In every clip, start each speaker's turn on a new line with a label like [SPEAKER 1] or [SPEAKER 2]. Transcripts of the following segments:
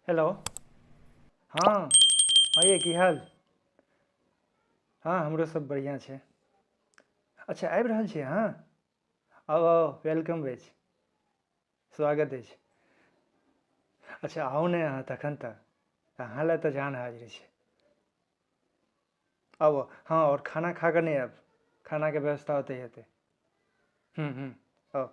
[SPEAKER 1] Hello. हँ हँ ये की हाल? हँ हमरो सब बढ़िआँ छै। अच्छा आबि रहल छी अहाँ? आउ आउ welcome अछि, स्वागत अछि। अच्छा आउ ने अहाँ तखन तऽ अहाँ लए तऽ जान हाजिर छै। आउ आउ, हँ आओर खाना खा कऽ नहि आयब, खानाके व्यवस्था ओतहि हेतै। हूँ हूँ आउ।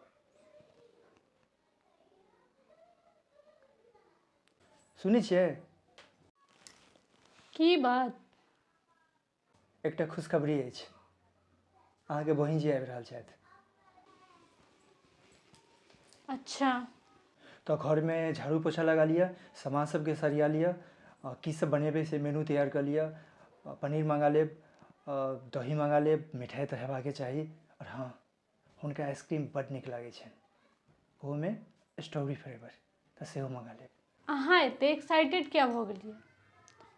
[SPEAKER 1] सुनै छियै?
[SPEAKER 2] की बात?
[SPEAKER 1] एकटा खुशखबरी अछि, अहाँके बहिन जी आबि रहल छथि।
[SPEAKER 2] अच्छा।
[SPEAKER 1] तऽ घरमे झाड़ू पोछा लगा लिअ, सामान सबके सरिया लिअ, आ की सब बनेबै से मेनू तैयार कऽ लिअ। पनीर मँगा लेब, दही मँगा लेब, मिठाइ तऽ हेबाके चाही। आओर हँ, हुनका आइसक्रीम बड्ड नीक लागै छनि, ओहोमे स्ट्रॉबेरी फ्लेवर, तऽ सेहो मँगा लेब।
[SPEAKER 2] अहाँ एते एक्साइटेड किया भऽ गेलियै?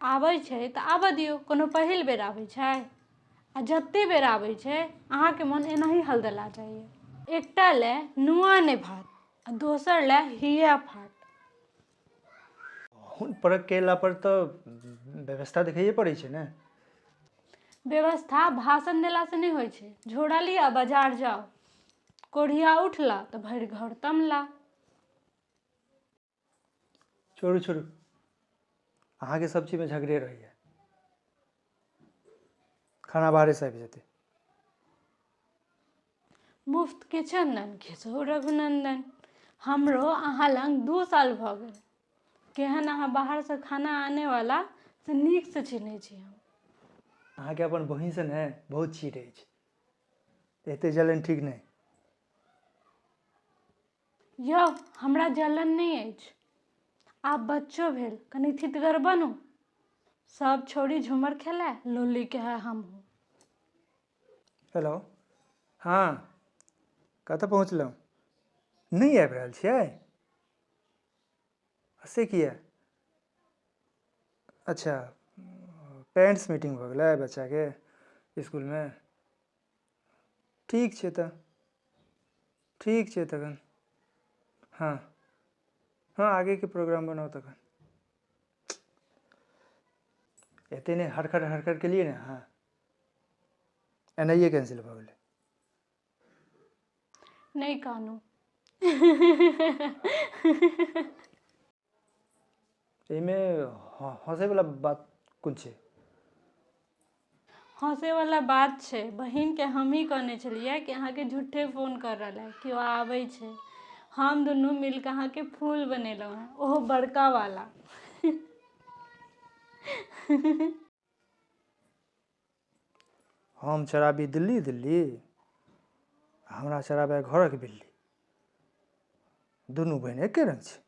[SPEAKER 2] आबै छै तऽ आबऽ दियौ, कोनो पहिल बेर आबै छै? आ जते बेर आबै छै अहाँके मोन एनाही हलदला जाइए। एकटा लए नुआ नहि भात आ दोसर लए हिया फाट।
[SPEAKER 1] हुन परक कयला पर तऽ व्यवस्था देखैए पड़ै छै ने।
[SPEAKER 2] व्यवस्था भाषण देलासँ नहि होइ छै। झोरा लिअ बाजार जाउ। कोढ़िया उठला तऽ भरि घर तमला।
[SPEAKER 1] छोड़ू छोड़ू, अहाँके सब चीजमे झगड़े रहैए। खाना बाहरेसँ आबि जेतै।
[SPEAKER 2] मुफ्त के चन्दन घिसो रघुनन्दन। हमरो अहाँ लग 2 साल भऽ गेल। केहन अहाँ बाहरसँ खाना आनैवला से नीकसँ चिन्है छी हम।
[SPEAKER 1] अहाँके अपन बहिनसँ ने बहुत चीड़ अछि, एते जलन ठीक नहि।
[SPEAKER 2] यौ हमरा जलन नहि अछि। आब बच्चो भेल, कनि थितगर बनू। सब छौड़ी झूमर खेलाय, लोली कहै हमहूँ।
[SPEAKER 1] हेलो। हँ कतऽ पहुँचलहुँ? नहि आबि रहल छियै? से किया? अच्छा पेरेंट्स मीटिंग भऽ गेलै बच्चाके इसकुलमे? ठीक छै तऽ ठीक छै तखन। हँ हँ आगेके प्रोग्राम बनाउ तखन। एते नहि हरखर हरखर केलियै ने अहाँ, एनाहिए कैंसिल भऽ गेलै।
[SPEAKER 2] नहि कानू।
[SPEAKER 1] एहिमे हँसैवला बात कोन छै?
[SPEAKER 2] हँसैवला बात छै, बहिनके हमही कहने छलियै कि अहाँके झूठे फोन कर रहल है, केओ आबै छै। हम दुनू मिलके अहाँके फूल बनेलहुँ हेँ, ओहो बड़का वाला।
[SPEAKER 1] हम चराबी दिल्ली दिल्ली, हमरा चराबै घरक बिल्ली। दुनू बहिन एके रंग छै।